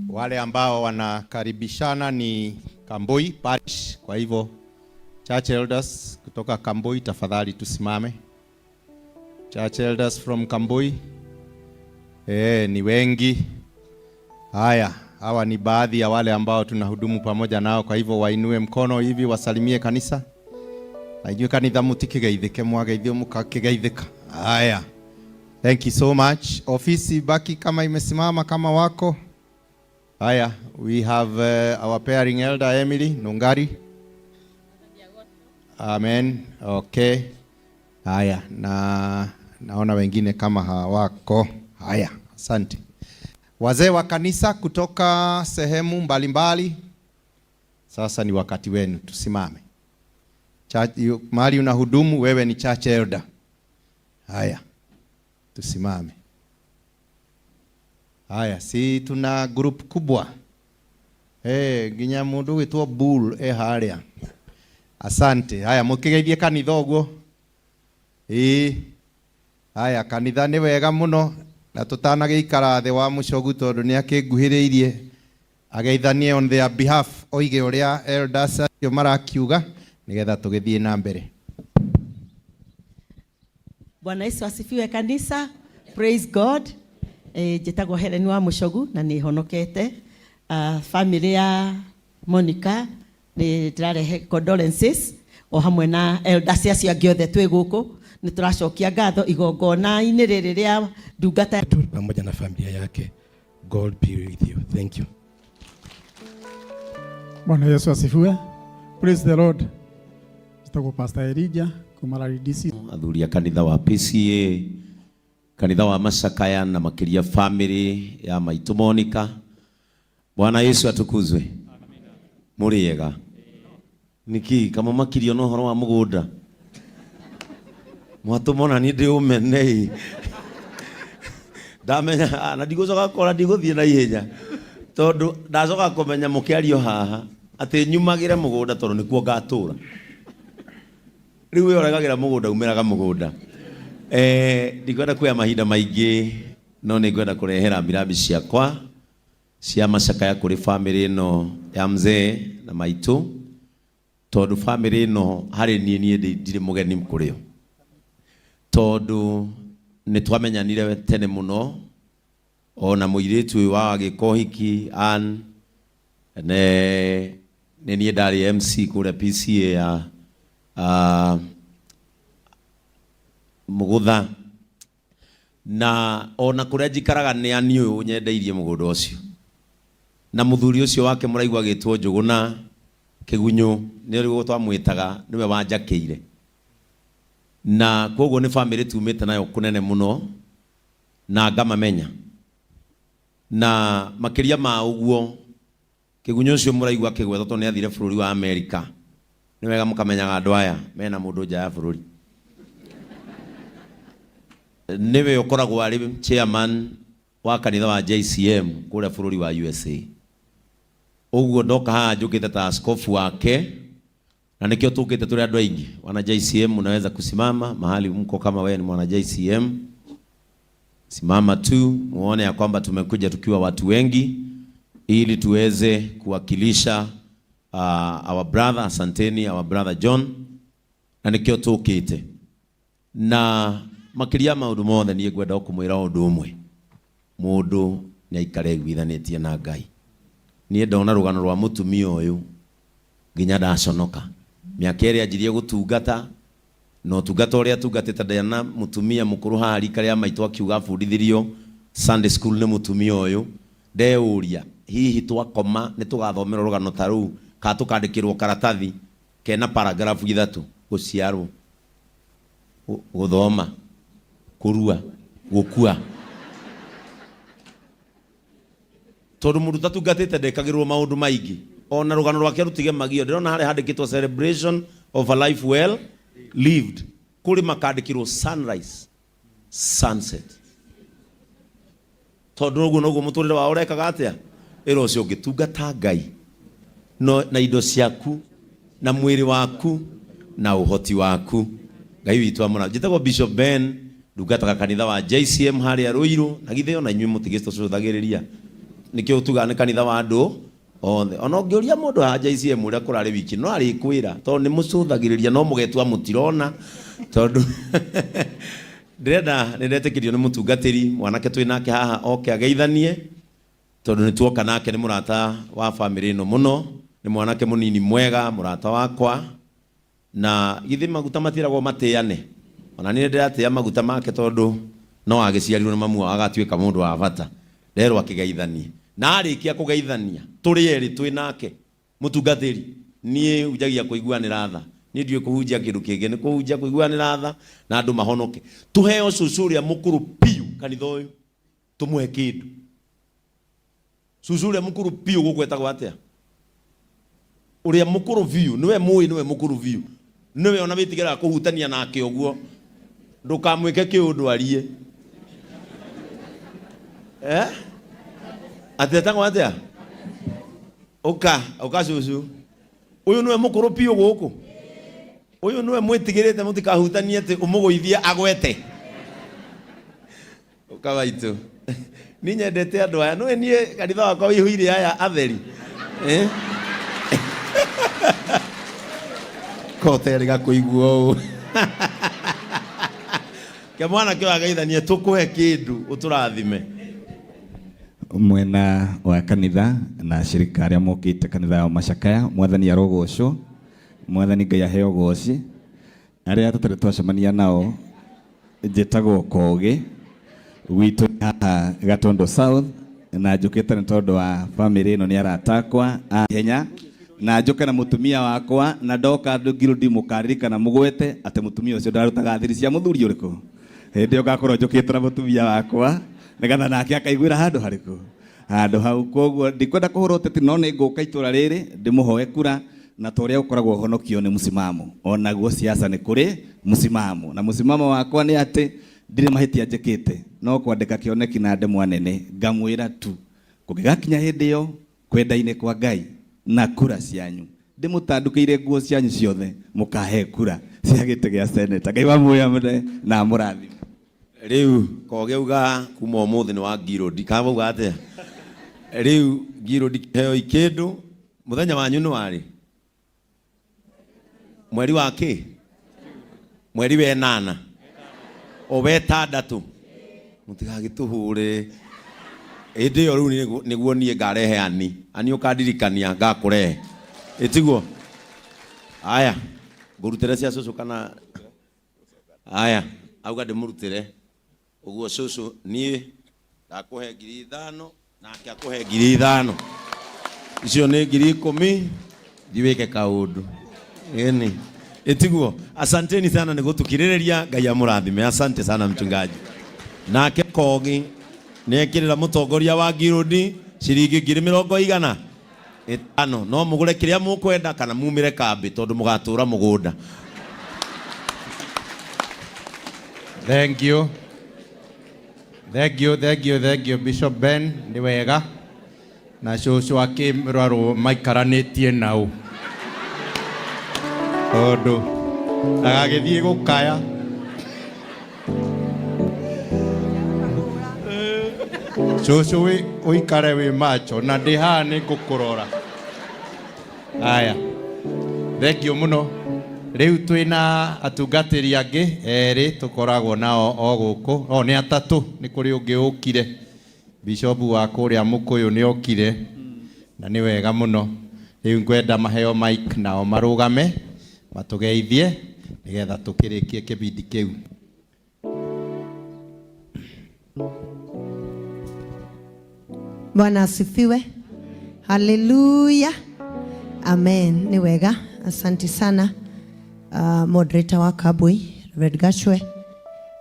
Wale ambao wanakaribishana ni Kambui Parish. Kwa hivyo church elders kutoka Kambui, tafadhali tusimame. Church elders from Kambui. Ni wengi. Haya, hawa ni baadhi ya wale ambao tunahudumu pamoja nao, kwa hivyo wainue mkono hivi wasalimie kanisa. Na inyuĩ kanitha mũtikĩgeithĩke, mwageithio mũkakĩgeithĩka. Haya. Thank you so much. Ofisi baki kama imesimama kama wako. Haya, we have our pairing elder Emily Nungari. Amen. Okay. Haya, na naona wengine kama hawako. Haya, asante. Wazee wa kanisa kutoka sehemu mbalimbali mbali. Sasa ni wakati wenu, tusimame. Church, mahali unahudumu wewe ni church elder. Haya, tusimame. Haya, si tuna group kubwa. Eh, nginya mundu gwitwo Bull e haria. Asante. Haya, mukigeithie kanitha uguo. Ĩĩ. Haya, kanitha nĩ wega mũno na tũtanagĩikara thĩ wa mũcogu tondũ nĩ akĩnguhĩrĩirie ageithanie on their behalf oige ũrĩa elders acio marakiuga nĩgetha tũgĩthiĩ na mbere. Bwana Yesu asifiwe kanisa. Praise God. Njĩtagwo Helen wa Mũcogu na nĩ honokete. Family ya Monica nĩ ndĩrarehe condolences o hamwe na elders acio angĩ othe twĩ gũkũ. Nĩ tũracokia ngatho igongona-inĩ rĩrĩ rĩa ndungata tu pamoja na familia yake. God be with you. Thank you. Bwana Yesu asifiwe. Praise the Lord. Njĩtagwo Pastor Elijah kuma RDC. Athuri a kanitha wa PCA, kanitha wa Macakaya na makiria family ya maitũ Monica. Bwana Yesu atukuzwe. Mũrĩega niki kama makirio no horo wa mũgũnda mwatũmona niĩ ndĩ ũmene ndamenya na ndigũcoka kora ndigũthiĩ na ihenya tondũ ndacoka kũmenya mũkĩario haha atĩ nyumagĩre mũgũnda tondũ nĩkuo ngatũra. Rĩu we ũregagĩra mũgũnda umĩraga mũgũnda. Ndikwenda kuoya mahinda maingĩ no nĩngwenda kũrehera rambirambi ciakwa cia macakaya kũrĩ family ĩno ya mzee na maitũ tondũ family ĩno harĩ niĩ niĩ ndirĩ mũgeni kũrĩ o tondũ nĩ twamenyanire tene mũno ona mũirĩtu ũyũ wa agĩka ũhiki Ann ne nĩ niĩ ndarĩ MC kũrĩa PCA ya Mũgũtha na ona kũrĩa njikaraga nĩ ani ũyũ nyendeirie mũgũnda ũcio na mũthuri ũcio wake mũraigua agĩtwo Njũgũna Kĩgunyũ nĩ ũrĩa twamwĩtaga nĩwe wanjakĩire na koguo nĩ family tumĩte nayo kũnene mũno na ngamamenya na makĩria ma ũguo Kĩgunyũ ũcio mũraigua akĩgwetwo tondũ nĩ athire bũrũri wa Amerika. Nĩ wega mũkamenyaga andũ aya mena mũndũ nja ya bũrũri. Nĩwe ũkoragwo arĩ chairman wa kanitha wa JCM kũrĩa bũrũri wa USA. Ũguo ndoka haha njũkĩte ta askofu wake na nĩkĩo tũkĩte tũrĩ andũ aingĩ. Wana JCM unaweza kusimama mahali mko, kama wewe ni mwana JCM simama tu muone ya kwamba tumekuja tukiwa watu wengi ili tuweze kuwakilisha our brother, asanteni our brother John, na nikio tukite na makiria maundu mothe niĩ ngwenda kũmwĩra ũndũ ũmwe, mũndũ nĩ aikare aiguithanĩtie na Ngai. Niĩ ndona rũgano rwa mũtumia ũyũ nginya ndaconoka mĩaka ĩrĩa anjirie gũtungata na ũtungata ũrĩa atungatĩte ndena mũtumia mũkũrũ haha rika rĩa maitũ akiuga abundithirio Sunday school nĩ mũtumia ũyũ. Ndeyũria hihi twakoma nĩ tũgathomerwo rũgano ta rũu kana tũkandĩkĩrwo karatathi kena paragraph ithatũ, gũciarwo, gũthoma, kũrua, gũkua, tondũ mũndũ tatungatĩte ndekagĩrwo maũndũ maingĩ ona rũgano rwake rũtige magio. Ndĩrona harĩa handĩkĩtwo celebration of a life well lived, kũrĩ makandĩkĩrwo sunrise sunset, tondũ ũguo noguo mũtũrĩre wao ũrekaga atĩa. Ĩra ũcio ũngĩtungata Ngai no, na indo ciaku na mwĩrĩ waku na ũhoti waku, Ngai witũ amũra. Njĩtagwo Bishop Ben Ndungataga kanitha wa JCM harĩa Ruiru, na githĩ ona inyuĩ mũtigĩtũcũthagĩrĩria. Nĩkĩo tugaga nĩ kanitha wa andũ othe. Ona ũngĩũria mũndũ haha JCM ũrĩa kũrarĩ wiki, no arĩkwĩra tondũ nĩ mũcũthagĩrĩria no mũgetua mũtirona, tondũ ndĩrenda nĩ ndetĩkĩrio nĩ mũtungatĩri mwanake twĩ nake haha oke ageithanie, tondũ nĩ tuoka nake, nĩ mũrata wa bamĩrĩ ĩno mũno, nĩ mwanake mũnini mwega, mũrata wakwa. Na githĩ maguta matiragwo matĩane? Ona niĩ ndĩratĩa maguta make tondũ no agĩciarirwo nĩ mamu wao agatuĩka mũndũ wa bata. Nderwo akĩgeithanie. Na arĩkia kũgeithania, tũrĩ erĩ twĩ nake, mũtungatĩri, niĩ hunjagia kũiguanĩra tha. Niĩ ndiũĩ kũhunjia kĩndũ kĩngĩ, nĩ kũhunjia kũiguanĩra tha na andũ mahonoke. Tũheo cũcũ ũrĩa mũkũrũ biũ kanitha ũyũ, tũmũhe kĩndũ. Cũcũ ũrĩa mũkũrũ biũ gũkũ etagwo atĩa? Ũrĩa mũkũrũ biũ, nĩwe mũĩ, nĩwe mũkũrũ biũ. Nĩwe ona wĩtigĩraga kũhutania nake ũguo. Ndũkamwĩke kĩũndũ arie. Eh? Atĩ etagwo atĩa? Ũka, ũka cũcũ. Ũyũ nĩwe mũkũrũ biũ gũkũ. Ũyũ nĩwe mwĩtigĩrĩte mũtikahutanie atĩ ũmũgũithie agwete. Ũka maitũ. Niĩ nyendete andũ aya. Nĩũĩ niĩ kanitha wakwa wĩihũire aya atheri. Eh? Koterĩga kũigua ũũ. Ke mwanake ũyũ ageithanie tũkũhe kĩndũ ũtũrathime. Mwena wa kanitha na ashirika arĩa mokĩte kanitha wa Macakaya, Mwathani arogocwo, Mwathani Ngai aheo goci. Arĩa tũtarĩ twacemania nao, njĩtagwo Kogi, gwitũ nĩ haha Gatundu South, na njũkĩte nĩ tondũ wa bamĩrĩ ĩno nĩ arata akwa a ihenya, na njũke na mũtumia wakwa, na ndoka Guild mũkaririkana mũgwete atĩ mũtumia ũcio ndarutaga thiri cia mũthuri ũrĩkũ. Hĩndĩ ĩyo ngakorwo njũkĩte na mũtumia wakwa, nĩgetha nake akaiguĩra handũ harĩkũ, handũ hau. Koguo ndikwenda kũhũra ũteti, no nĩ ngũka itũra rĩrĩ ndĩmũhoe kura, na ta ũrĩa ũkoragwo ũhonokio nĩ mũsimamo, onaguo siasa nĩ kũrĩ mũsimamo, na mũsimamo wakwa nĩ atĩ ndirĩ mahĩtia njĩkĩte, no kwandĩka kĩoneki na ndemwa nene ngamwĩra tu kũngĩgakinya hĩndĩ ĩyo kwenda-inĩ kwa Ngai na kura cianyu ndĩmũtandũkĩire nguo cianyu ciothe mũkahe kura cia gĩtĩ gĩa seneta. Ngai wa muoyo amũne na amũrathime. Rĩu Kogi auga kuma ũmũthĩ nĩ wa Ngirũndi, kana wauga atĩa? Rĩu Ngirũndi kĩheo kĩndũ, mũthenya wanyu nĩ warĩ? Mweri wa kĩ? Mweri wa ĩnana? O wa ĩtandatũ? Mũtigagĩtũhũre. Hĩndĩ ĩyo rĩu nĩguo niĩ ngarehe ani. Ani ũkandirikania ngakũrehe. Ĩtiguo? Aya, ngũrutĩre cia cũcũ kana? Aya, auga ndĩmũrutĩre. Ũguo cũcũ niĩ ndakũhe 5,000 nake akũhe 5,000. Icio nĩ 10,000, thiĩ wĩke kaũndũ. Ĩni. Ĩtiguo? Asanteni sana nĩ gũtũkirĩrĩria, Ngai amũrathime. Asante sana mchungaji. Nake Kogi nĩ ekĩrĩra mũtongoria wa Ngirũndi ciringi ngiri mĩrongo igana ĩtano. No mũgũre kĩrĩa mũkwenda kana mumĩre kambĩ tondũ mũgatũra mũgũnda. Thank you. Thank you, thank you, thank you, Bishop Ben. Nĩ wega. Na cũcũ akĩrorwo maikaranĩtie nau. Tondũ ndagagĩthiĩ gũkaya. Cũcũ ũikare wĩ macho na ndĩ haha nĩ ngũkũrora. Aya. Thank you mũno. Rĩu twĩna atungatĩri angĩ erĩ tũkoragwo nao o gũkũ. O nĩ atatũ, nĩ kũrĩ ũngĩ ũkire. Bishop wa kũrĩa Mũkũyũ nĩ okire na nĩ wega mũno. Rĩu ngwenda maheo mic nao marũgame matũgeithie nĩgetha tũkĩrĩkie kĩbindi kĩu. Bwana asifiwe. Haleluya. Amen. Ni wega. Asante sana moderator wa Kabui, Reverend Gachwe.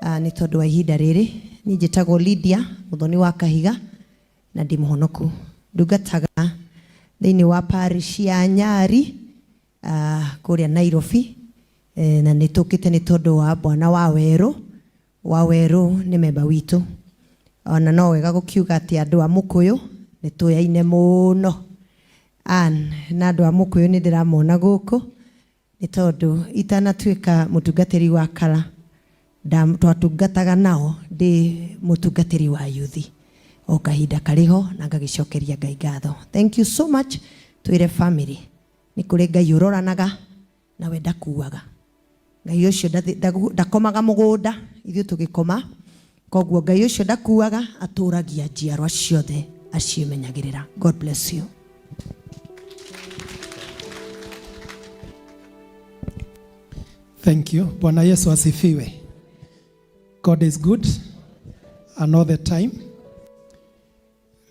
Nĩ tondũ wa ihinda rĩrĩ. Niĩ njĩtagwo Lydia Muthoni wa Kahiga na ndĩ mũhonoku. Ndungataga thĩinĩ wa parish ya Nyari kũrĩa Nairobi. Na nĩ tũkĩte nĩ tondũ wa bwana wa Werũ. Wa Werũ nĩ memba witũ. Ona no wega gũkiuga atĩ andũ a Mũkũyũ nĩ tũyaine mũno. Ann, na andũ a Mũkũyũ nĩ ndĩramona gũkũ nĩ tondũ itanatuĩka mũtungatĩri wa Kala. Twatungataga nao ndĩ mũtungatĩri wa yuthi o kahinda karĩho na ngagĩcokeria Ngai ngatho. Thank you so much. Twĩre family nĩ kũrĩ Ngai ũroranaga nawe ndakuaga. Ngai ũcio ndakomaga mũgũnda ithuĩ tũgĩkoma, koguo Ngai ũcio ndakuaga, atũragia njiarwa ciothe acimenyagĩrĩra. God bless you. Thank you. Bwana Yesu asifiwe. God is good and all the time.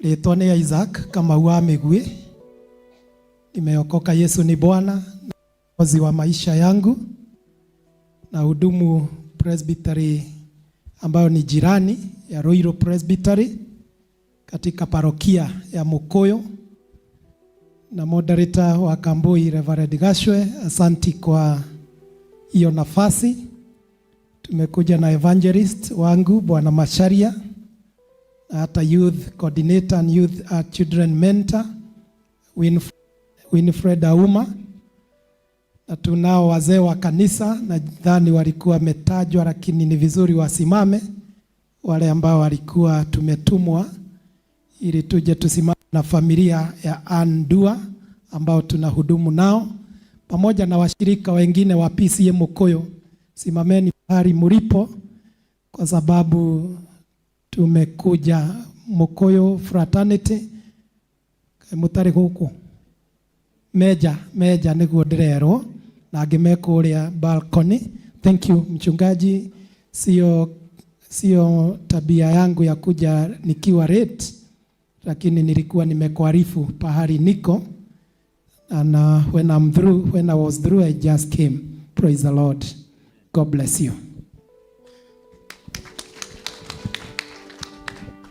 Rĩtwa nĩ Isaac Kamau wa Mĩguĩ. Nimeokoka, Yesu ni Bwana na wa maisha yangu, na hudumu Presbytery ambayo ni jirani ya Ruiru Presbytery katika parokia ya Mukuyu, na moderator wa Kambui Reverend Gashwe, asanti kwa hiyo nafasi. Tumekuja na evangelist wangu Bwana Macharia, na hata youth coordinator and youth children mentor Winfred Auma, na tunao wazee wa kanisa, nadhani walikuwa wametajwa, lakini ni vizuri wasimame, wale ambao walikuwa tumetumwa ili tuje tusimame na familia ya Andua ambao tunahudumu nao pamoja na washirika wengine wa PCEA Mukuyu. Simameni pahali mlipo, kwa sababu tumekuja Mukuyu Fraternity mutari guku meja meja niguo ndirerwo na angĩ me kũrĩa balcony. Thank you mchungaji, sio tabia yangu ya kuja nikiwa late, lakini nilikuwa nimekuarifu pahali niko, and when I was through I just came. Praise the Lord. God bless you.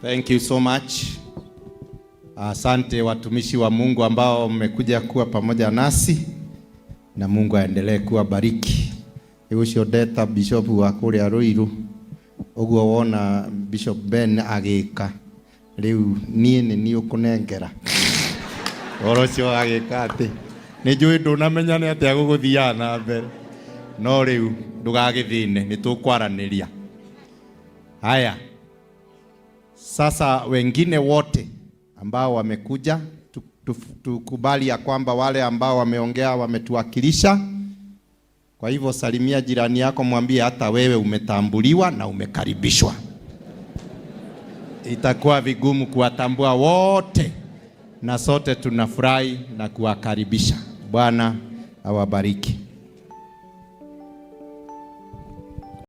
Thank you so much. Asante watumishi wa Mungu ambao mmekuja kuwa pamoja nasi, na Mungu aendelee kuwabariki. Ucio ndeta bishop wa kuria Ruiru uguo wona Bishop Ben agika riu nie ni ni ukunengera oro ucio agika ati ni njui ndunamenya ni atia guguthiaga na mbere, no riu ndugagithine ni tukwaraniria. Haya, sasa wengine wote ambao wamekuja tukubali ya kwamba wale ambao wameongea wametuwakilisha. Kwa hivyo salimia jirani yako, mwambie hata wewe umetambuliwa na umekaribishwa. Itakuwa vigumu kuwatambua wote, na sote tunafurahi na kuwakaribisha. Bwana awabariki.